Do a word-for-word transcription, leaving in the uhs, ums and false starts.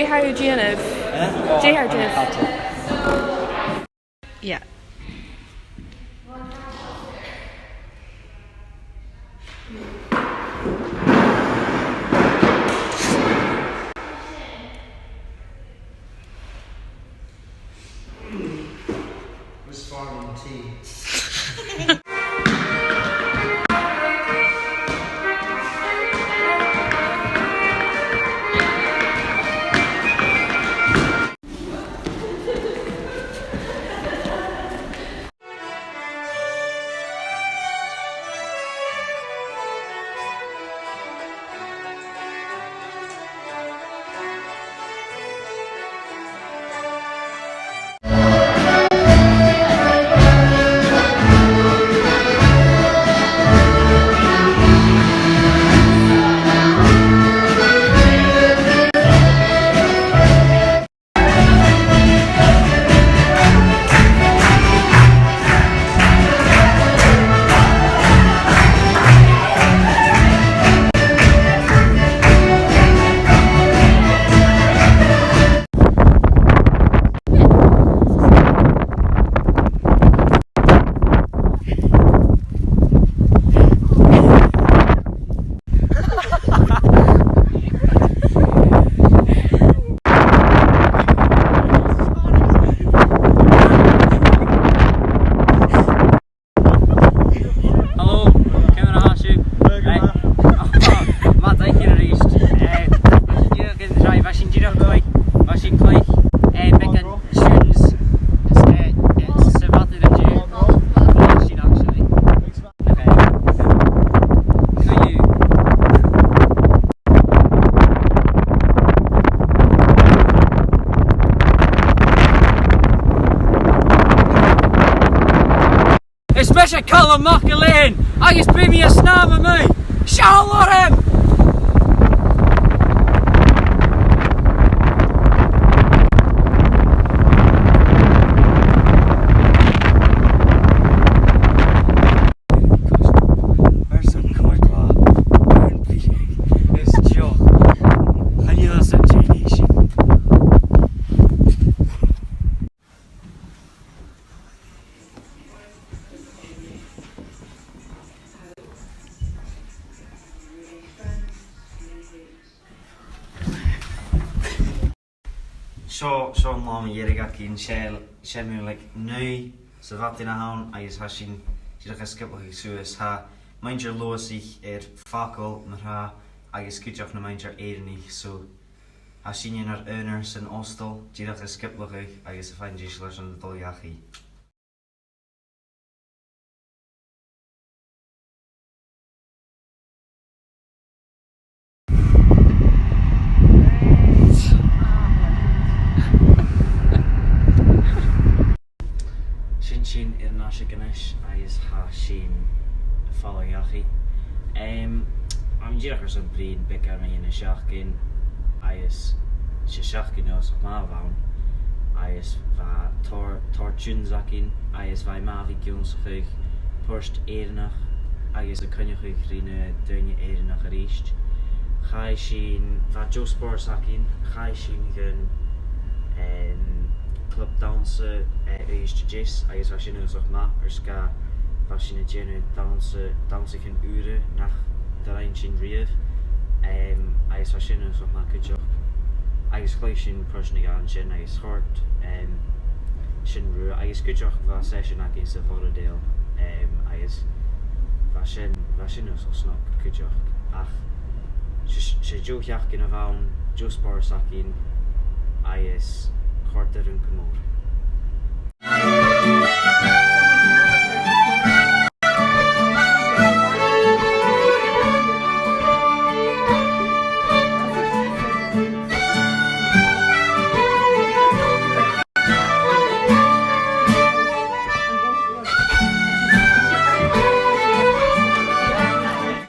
Dè tha thu a' dèanamh? Eh? Dè tha thu a' dèanamh? Yeah. Who's farming tea? Hello, ciamar a tha sibh? Right. Math dha-rìribh a-rithist. Eh, bha sinn dìreach a' cluich, bha sinn a' cluich, eh, beagan tunes, eh, eh, sa mhadainn an-diugh. Bha sinn actually. Okay. Cool. Is mise Calum MacIlleathain, agus bidh mi a' snàmh a-muigh. Seall orm! Airson còmhradh, is deagh. Chan eil fhios agam dè nì sinn. Seo, seo an latha mu dheireadh againn, seo, seo mu, like, naoi sa mhadainn a th' ann, agus tha sinn dìreach a' sgioblaich suas. Tha muinntir Leòdhais air fàgail mar-thà, agus cuideachd na muinntir Èireannaich, so tha sinn air ar aonar san ostail, dìreach a' sgioblaich agus a' faighinn deiseil airson a dhol dhachaigh. Sin sinn air an aiseag a-nis agus tha sinn a' falbh dhachaigh. Em, tha mi dìreach airson bruidhinn beagan mu dheidhinn an t-seachdain, agus 's e seachdain uabhasach math a bh' ann, agus bha tòrr, tòrr tunes againn, agus bha e math a bhith ag ionnsachadh port Èireannach agus a' coinneachadh ri na daoine Èireannaich a-rithist. Chaidh sinn, bha deagh spòrs againn, chaidh sinn gun, em, club dannsa, eh, Uibhist a Deas, agus bha sin uabhasach math, air sgàth bha sinn a' dèanamh dannsa, dannsaichean ùra nach do rinn sinn riamh, em, agus bha sin uabhasach math cuideachd. Agus chluich sinn Crois na Gàidheal an sin, agus chòrd, em, sin riutha, agus cuideachd bha seisean againn sa Bhorradail, em, agus bha sin, bha sin uabhasach snog cuideachd. Ach 's e, 's e deagh sheachdain a bh' ann, deagh spòrs againn, agus chòrd e rinn gu mòr.